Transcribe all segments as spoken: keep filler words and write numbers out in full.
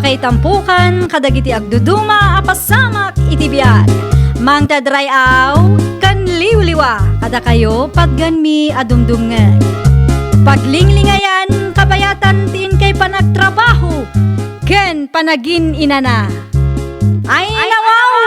Ay tampukan kadagiti agduduma a pasamak iti biag. Mangted ray-aw ken liwliwa kadakayo patgenmi a dumdumngeg. Paglinglingayan kabayatan ti inkay panagtrabaho ken panagin-inana. Ay, nawaw!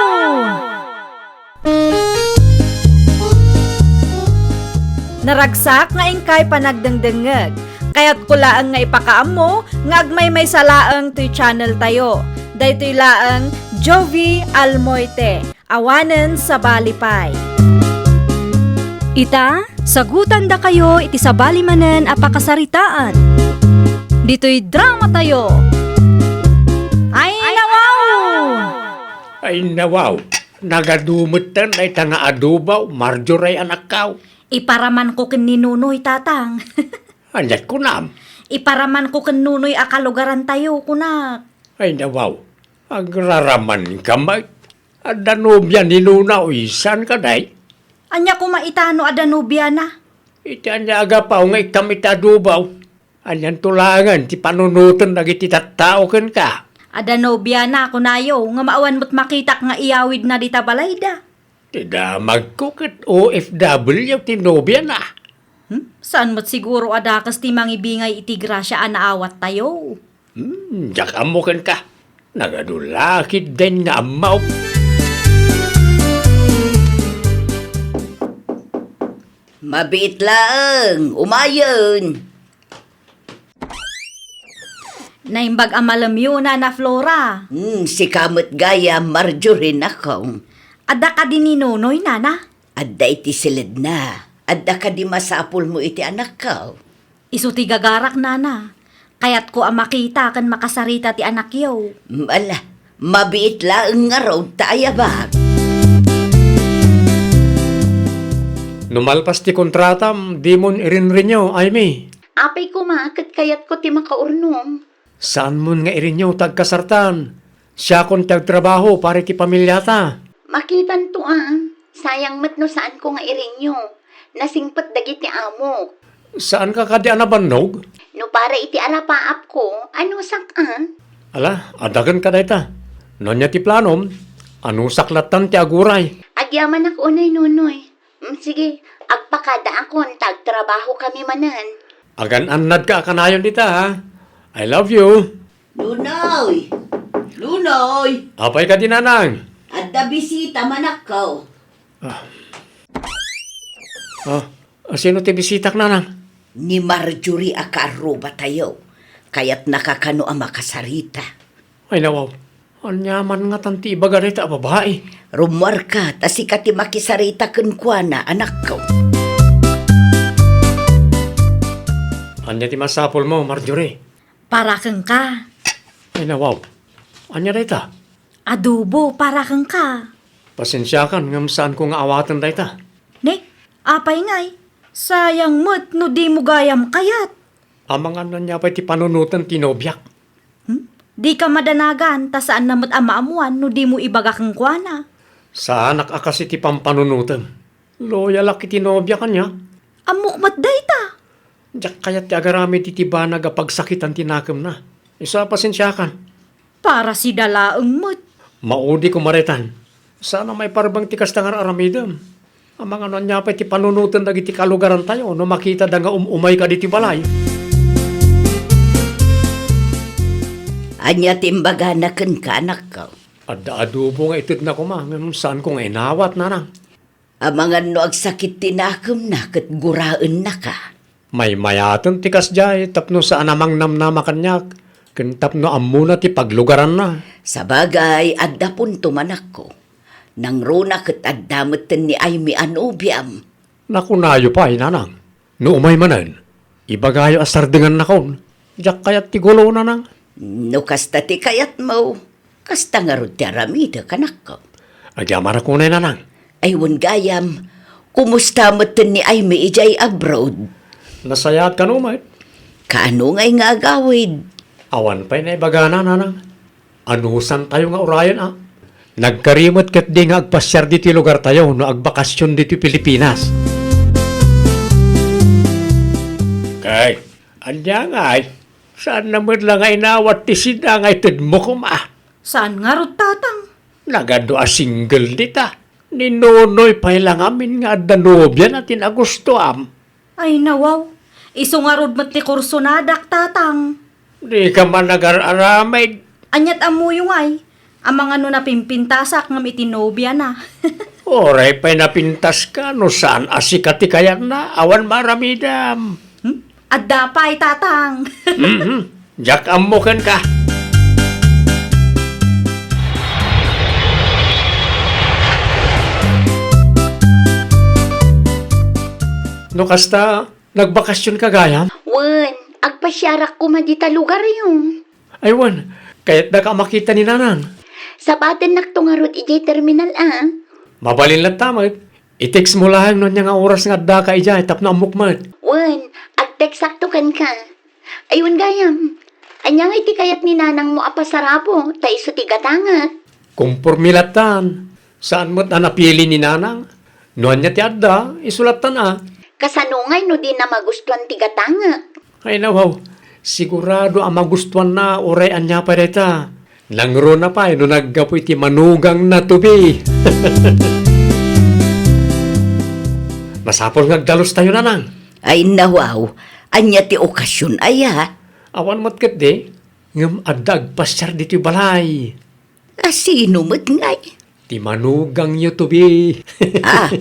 Naragsak nga inkay panagdengdengngeg. Kayatko laeng nga ipakaammo nga agmaymaysa laeng toy channel tayo. Daytoy laeng Jovi Almoite, awanen sabali pay. Ita, sagutandakayo iti sabali manen a pakasaritaan. Ditoy drama tayo. Ay, nawaw! Ay, nawaw! Nagadu metten dayta nga adubaw, Marjorie, anakkaw. Iparamanko ken ni Nunoy, Tatang. Aniat kunam? Iparamanko ken Nunoy a kalugarantayo, kunak. Ay, nawaw. Agraramanka met. Adda nobia ni Nuna, o saan kadi? Ania koma ita no adda nobiana? Iti ania a gapu nga ikkam iti adubaw? Anianto laengen ti panunoten dagiti tattao kenka? Adda nobiana, kunayo, ngem awan met makitak nga iyawidna dita balayda. Ti damagko ket O F W ti nobiana. Hmm? Saan met siguro a dakes ti mangibingay iti grasia a naawattayo? Hmm, diak ammo kenka. Nagadu la ketdin nga ammo. Mabiit laeng, umayen. Naimbag a malemyo, Nana Flora. Hmm, sika met gayam, Marjorie, nakong. Adda kadi ni Nonoy, Nana? Adda iti siledna. Adda kadi masapulmo iti anakko? Isu ti gagarak, Nana. Kayatko a makita ken makasarita ti anakyo. Ala, mabiit laeng ngarud ta ayabak. No malpas ti kontratam, dimon irin-renew, Aimee. Apay koma ket kayatko ti makaurnong. Saanmon nga irin-renew ta agkasartan. Siakon ti agtrabaho para iti pamiliata. Makitanto a, sayang met no saanko nga irin-renew. Nasingpet dagiti amok. Saanka kadi a nabannog? No para iti arapaapko, anusak a? Ala, adda kenka dayta. No ania ti planom, anusak lattan ti aguray. Agyamanak unay, Nonoy. Mm, sige, agpakadaakon ta agtrabahokami manen. Agan-annadka a kanayon dita, ha? I love you. Nonoy! Nonoy! Apay kadi, Nanang? Adda bisita, manakko. Ah. Ah, sino ti bisitak, Nanang? Ni Marjorie a kaarrubatayo. Kayatnaka kano a makasarita. Ay, nawaw. Ania man ngatan ti ibaga dayta a babai? Rummuarka, ta sika ti makisarita kenkuana, anakko. Ania ti masapulmo, Marjorie? Para kenka. Ay, nawaw. Ania dayta? Adobo para kenka. Pasensiakan ngem saanko nga awaten dayta. Ne, apay ngay? Sayang met no dimo gayam kayat. Amangan no ania pay ti panunoten ti nobiak. Hmm? Dika madanagan ta saanna met a maammuan no dimo ibaga kenkuana. Saanak a kas iti pampanunotem. Loyalak iti nobiak, ania? Ammok met dayta. Diak kayat ti agaramid iti banag a pagsakitan ti nakemna. Isu a pasensiakan. Para sida laeng met. Maudi koma daytan. Saan a maiparbeng ti kasta nga ar-aramidem. Amangan no ania pay ti panunoten dagiti kalugarantayo no makitada nga um-umayka ditoy balay. Ania ti imbagana kenka, anakko? Adda adobo nga itedna koma, ngem saanko nga inawat, Nanang. Amangan no agsakit ti nakemna ket guraennaka. Maymayaten ti kasdiay tapno saan a mangnamnama kaniak, ken tapno ammona ti paglugaranna. Sabagay, adda punto, manakko. Nangruna ket adda metten ni Aimee a nobiam. Nakunayo pay, Nanang. No umay manen, ibagayo a sardengannakon. Diak kayat ti gulo, Nanang. No kasta ti kayatmo, kasta ngarud ti aramidek, anakko. Agyamanak unay, Nanang. Ay, wen gayam, kumusta metten ni Aimee idiay abroad? Nasayaat kano met. Kaano ngay nga agawid? Awan pay naibagana, Nanang. Anusantayo nga urayen a. Nagkari met ketdi nga agpasiar ditoy lugartayo no agbakasyon ditoy Pilipinas. Kay, ania ngay? Saanna met la nga inawat ti sida nga itedmo koma. Saan ngarud, Tatang? Nagadu a single dita. Ni Nonoy pay la ngamin nga adda nobiana ti nagustuam. Ay, nawaw. Isu ngarud met ti kursonadak, Tatang. Dika man agar-aramid. Ania't ammoyo ngay? Amangan no napimpintasak ngem iti nobiana. Uray pay napintaska no saan a sika ti kayatna, awan maaramidam. Hmm? Adda pay, Tatang. Mhm. Diak ammo kenka. No kasta, nagbakasionka gayam? Wen, agpasiarak koma dita lugaryo. Ay wen, kayatdaka a makita ni Nanang. Sabatennakto ngarud idiay terminal a. Mabalin latta met. I-textmo laeng no ania nga oras nga addaka idiay tapno ammok met. Wen, ag-textakto kenka. Ay wen gayam, ania ngay ti kayat ni Nanangmo a pasarapo ta isu ti gatangek? Komporme lattan. Saan met a napili ni Nanang. No ania ti adda, isu lattan a. Kasano ngay no dina magustuan ti gatangek? Ay nawaw, sigurado a magustuanna uray ania pay dayta. Nangruna pay no naggapu iti manugangna, Toby. Masapul nga agdalustayo, Nanang. Ay nawaw, ania ti okasion aya? Awan met ketdi, ngem adda agpasiar ditoy balay. A sino met ngay? Ti manugangyo, Toby. Ah,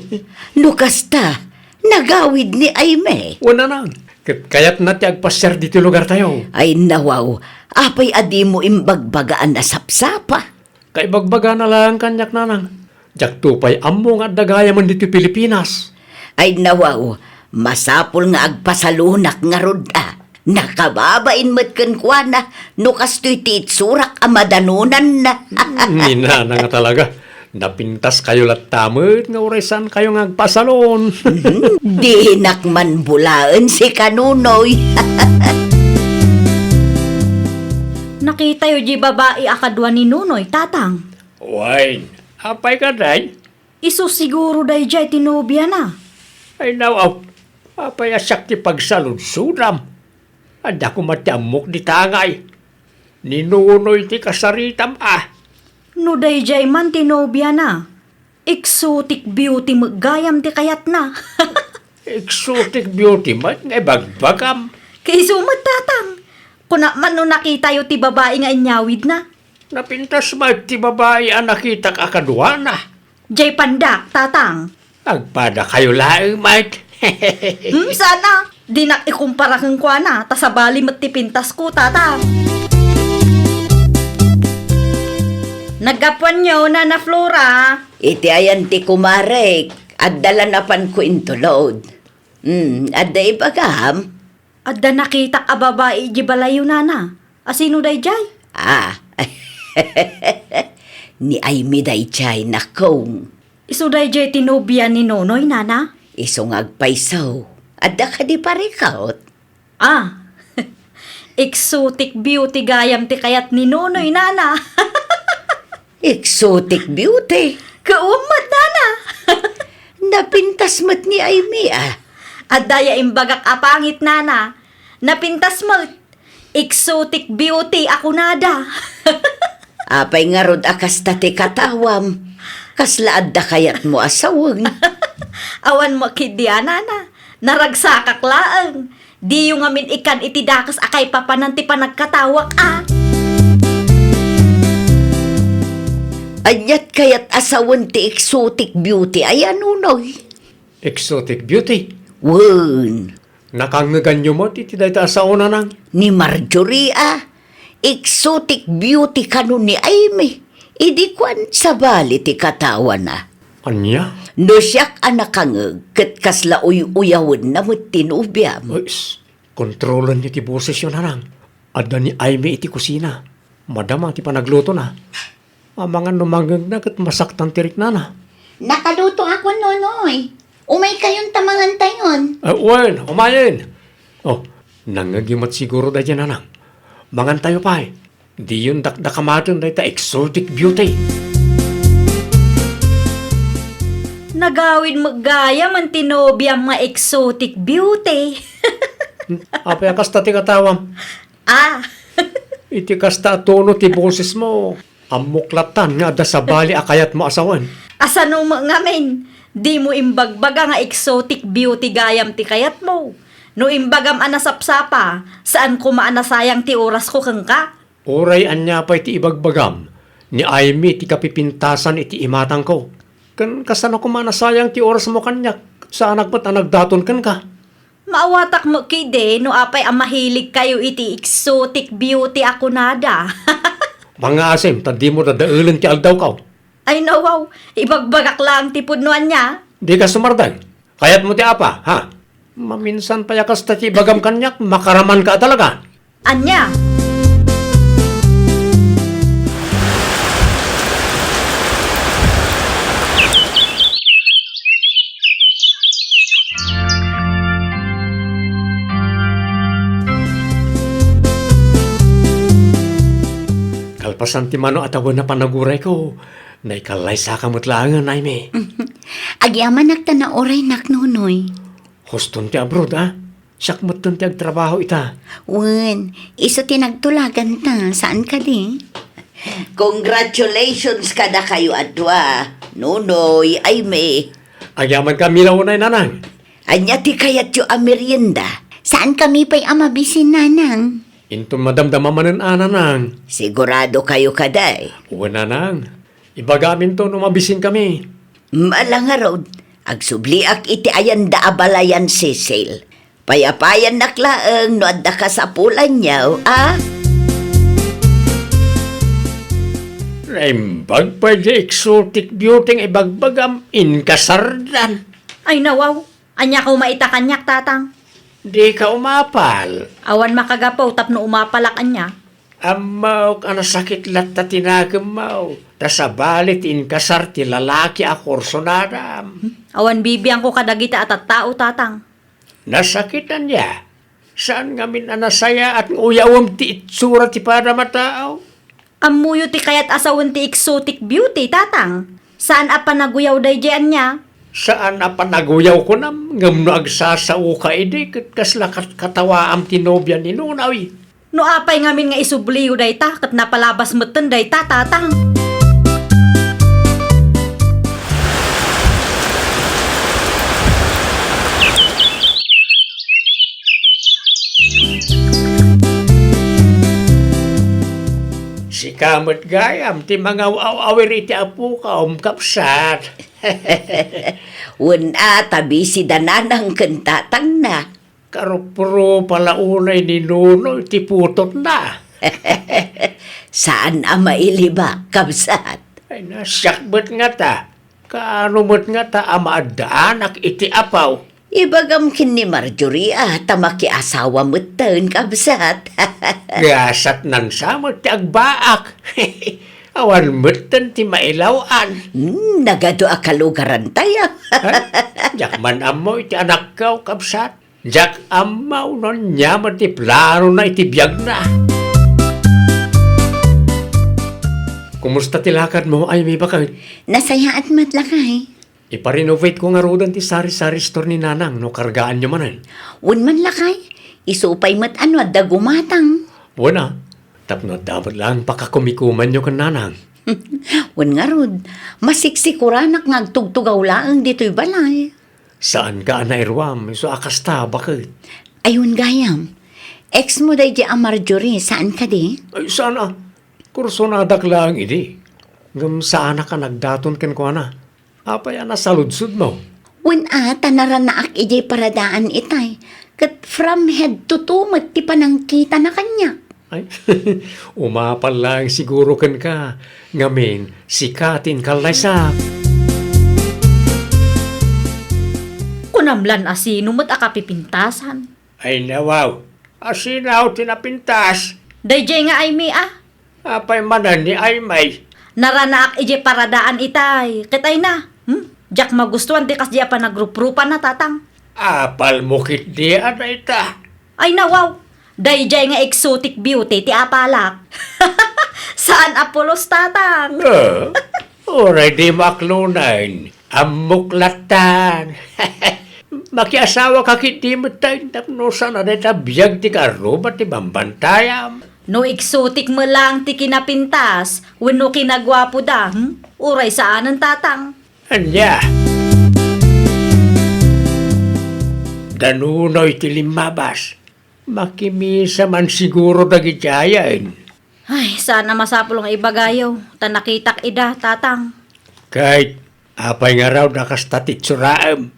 no kasta, nagawid ni Aimee. Wen, Nanang, ket kayatna ti agpasiar ditoy lugartayo. Ay nawaw, apay a dimo imbagbaga a nasapsapa? Kaibagbagana laeng kaniak, Nanang. Diakto pay ammo nga adda gayamen ditoy Pilipinas. Ay nawaw, masapul nga agpasalonak ngarud a. Nakababain met kenkuana no kastoy ti itsurak a madanonanna. Ni Nanang a talaga. Napintaskayo latta met nga uray saankayo nga agpasalon. Mhm. Dinak man bulaen sika, Nonoy. Nakitayo di babai a kadua ni Nonoy, Tatang? Wen, apay kadi? Isu siguro daydiay ti nobiana. Ay, nawaw, apay a siak ti pagsaludsodam? Adda koma ti ammok dita ngay. Ni Nonoy ti kasaritam a. No daydiay man ti nobiana, exotic beauty met gayam ti kayatna. Exotic beauty met nga ibagbagam. Kaisu met, Tatang. Kunak man no nakitayo ti babai nga inyawidna. Napintas met ti babai a nakitak a kaduana. Jay pandak, Tatang. Agpadakayo laeng met. Hmm, sana. Dinak ikumpara kenkuana, ta sabali met ti pintasko, Tatang. Naggapuanyo, Nana Flora? Iti ayan ti kumarek, adda la napanko intulod. Hmm, adda ibagam? Adda nakitak a babai idiay balayyo, Nana. A sino daydiay? Ah. Ni Aimee daydiay, nakong. Isu daydiay ti nobia ni Nonoy, Nana? Isu nga agpayso. Adda kadi parikot? Ah. Exotic beauty gayam ti kayat ni Nonoy, Nana. Exotic beauty? Kawan met, Nana. Napintas met ni Aimee a. Adda ya imbagak a pangit, Nana. Napintas met. Exotic beauty a kunada. Apay ngarud a kasta ti katawam? Kasla adda kayatmo a saweng? Awan mo ketdi a, Nana. Naragsakak laeng. Diyo ngamin ikan iti dakes a kaipapanan ti panagkatawak a. Aniat kayat a sawen ti exotic beauty aya, Nonoy? Exotic beauty? Wen. Nakangngeganyo met iti dayta a sao, Nanang? Ni Marjorie a, exotic beauty kano ni Aimee. Idi kuan, sabali ti katawana. Ania? No siak a nakangngeg, ket kasla uy-uyawenna met ti nobiam. Uy, shh. Kontrolenyo ti bosesyo, Nanang. Adda ni Aimee iti kusina. Madama ti panaglutona. Amangan no mangngegna ket masaktan ti riknana. Nakalutoakon, Nonoy. Umaykayon ta mangantayon. Ah, wen, umayen. Oh, nangngegyo met siguro daydiay, Nanang. Mangantayo pay. Diyon dakdakamaten dayta exotic beauty. Nagawid met gayam ti nobiam nga exotic beauty. Apay a kasta ti katawam? Ah! Iti kasta a tono ti bosesmo, ammok lattan nga adda sabali a kayatmo a sawen. Asano met ngamin? Dimo imbagbaga nga exotic beauty gayam ti kayatmo. No imbagam a nasapsapa, saan koma a nasayang ti orasko kenka. Uray ania pay ti ibagbagam, ni Aimee ti kapipintasan iti imatangko. Ken kasano koma a nasayang ti orasmo kaniak, saanak met a nagdaton kenka. Maawatak met ketdi no apay a mahiligkayo iti exotic beauty a kunada. Pangngaasim ta dimo dadaelen ti aldawko. Ay, nawaw, ibagbagak laeng ti pudno ania. Dika sumardeng. Kayatmo ti apa, ha? Maminsan pay a kasta ti ibagam kaniak, makaramanka a talaga. Ania? Kalpasan ti mano a tawen a panagurayko, naikallaysaka met laengen, Aimee. Agyamanak ta nauraynak, Nonoy. Huston ti abroad, a? Siak metten ti agtrabaho ita. Wen, isu ti nagtulaganta, saan kadi? Congratulations kadakayo a dua, Nonoy, Aimee. Agyaman kami la unay, Nanang. Ania ti kayatyo a merienda? Saan kami pay a mabisin, Nanang? Inton madamdama manen a, Nanang. Sigurado kayo kadi? Wen, Nanang. Ibagaminto no mabisin kami. Ala ngarud, agsubliak iti ayanda a balayan, Cecil. Payapayannak laeng no adda kasapulanyo, a? Naimbag pay di exotic beauty nga ibagbagam, inkasardan. Ay, nawaw. Ania koma ita kaniak, Tatang? Dika umapal. Awan makagapu tapno umapalak ania. Ammok a nasakit latta ti nakemmo, ta sabali ti inkasar ti lalaki a kursunadam. Hmm? Awan bibiangko kadagiti a tattao, Tatang. Nasakit ania? Saan ngamin a nasayaat nga uyawem ti itsura ti padam a tao? Ammoyo ti kayat a sawen ti exotic beauty, Tatang. Saan a panaguyaw daydiay ania? Saan a panaguyaw kunam, ngem no agsasaoka idi ket kasla kat-, katawaam ti nobia ni Nonoy. No apay ngamin nga isubliyo dayta, ket napalabas metten dayta, Tatang. Sika met gayam ti mangaw-awir iti apokom, kabsat. Wen a, ta bisi da nanang ken tatangna. Karuprupa la unay ni Nonoy ti putotna. Saan a mailibak, kabsat. Ay, nasiak met ngata. Kaano met ngata a maaddaanak iti apaw? Ibagam ken ni Marjorie a ta makiasawa metten, kabsat. Gasatnan sa met ti agbaak. Awan metten ti mailaw-an. Hmm, nagadu a kalugarantay, a. Ay, diak man ammo iti anakko, kabsat. Diak ammo no ania met ti planona iti biagna. Kumusta ti lakadmo, Aimee, baket? Nasayaat met, lakay. Ipa-renovate ko ngaruden ti sari-sari store ni Nanang no kargaanyo manen. Wen man, lakay, isu pay met a no adda gumatang. Wen a, tapno adda met laeng pakakumikumanyo ken Nanang. Wen ngarud, masiksikoranak nga agtugtugaw laeng ditoy balay. Saanka a nairuam, isu a kasta, baket? Ay, wen gayam. Ex mo daydiay a Marjorie, saan kadi? Ay, saan a? Kursonadak laeng idi. Ngem saanak a nagdaton kenkuana. Apay a nasaludsodmo? Wen a, ta naranaak idiay paradaan itay, ket from head to toe met ti panangkitana kaniak. Ay, umapal laeng siguro kenka, ngamin, sika ti inkallaysak. Kunam lan a sino met a kapipintasan? Ay, nawaw, a sino ti napintas? Daydiay nga Aimee, a. Apay manen ni Aimee? Naranaak idiay paradaan itay. Ket ay na, hmm? Diak magustuan ti kasdiay a panagruprupana, Tatang. Apalmo ketdi a dayta? Ay, nawaw. Daydiay nga exotic beauty ti apalak. Saan a pulos, Tatang. Eh, uray dimo aklonen. Ammok lattan. Makiasawaka ketdi metten tapno saan a dayta biag ti kaarruba ti bambantayam. No eksotik met laeng ti kinapintas wenno kinaguapoda, hmm? Uray saanen, Tatang. Ania? Da Nonoy ti limmabas. Makimisa man siguro dagiti ayan. Ay, saan a masapul nga ibagayo, ta nakitak ida, Tatang. Ket apay ngarud a kasta ti itsuraem?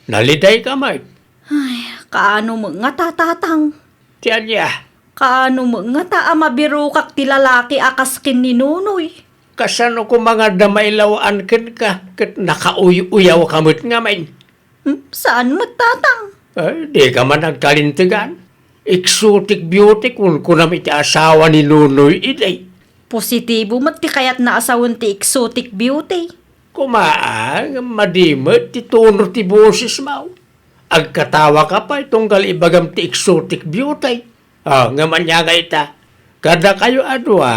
Nalidayka met. Ay, kaano met ngata, Tatang? Ti ania? Kaano met ngata a mabirokak ti lalaki a kas ken ni Nonoy? Kasano koma nga adda mailawaan kenka ket nakauy-uyawka met ngamin? Hmm, saan met, Tatang? Ay, dika man agkalintegan. Exotic beauty kunkunam iti asawa ni Nonoy idi. Positibo met ti kayatna a sawen ti exotic beauty. Koma, ngem madi met ti tono ti bosesmo. Agkatawaka pay tunggal ibagam ti exotic beauty. Ah, ngem ania nga ita? Kadakayo a dua,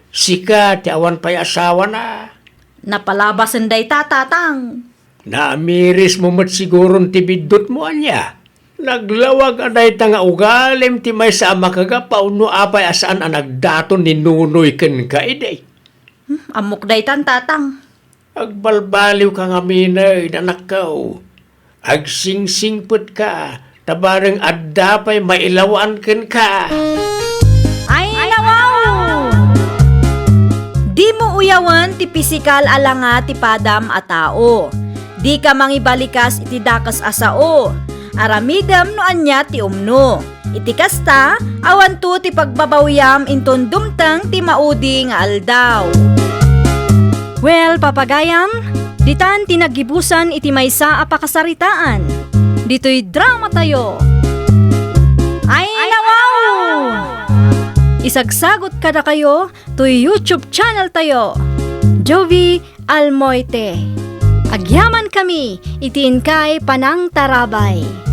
sika ti awan pay asawana. Napalabasen dayta, Tatang. Naamirismo met siguron ti biddutmo, ania? Naglawag a dayta nga ugalim ti maysa a makagapu no apay a saan a nagdaton ni Nonoy kenka idi. Hmm, ammok daytan, Tatang. Agbalbaliwka ngamin, anakko. Agsingsingpetka, ta bareng adda pay mailawaan kenka. Ay, nawaw! Dimo uyawen ti pisikal a langa ti padam a tao. Dika mangibalikas iti dakes a sao. Aramidem no ania ti umno. Iti kasta, awanto ti pagbabawiam inton dumteng ti maudi nga aldaw. Well, papagayam, ditan ti naggibusan iti maysa a pakasaritaan. Ditoy dramatayo. Ay, nawaw! Isagsagot kadakayo toy YouTube channel tayo, Jovie Almoite. Agyaman kami iti inkay panangtarabay.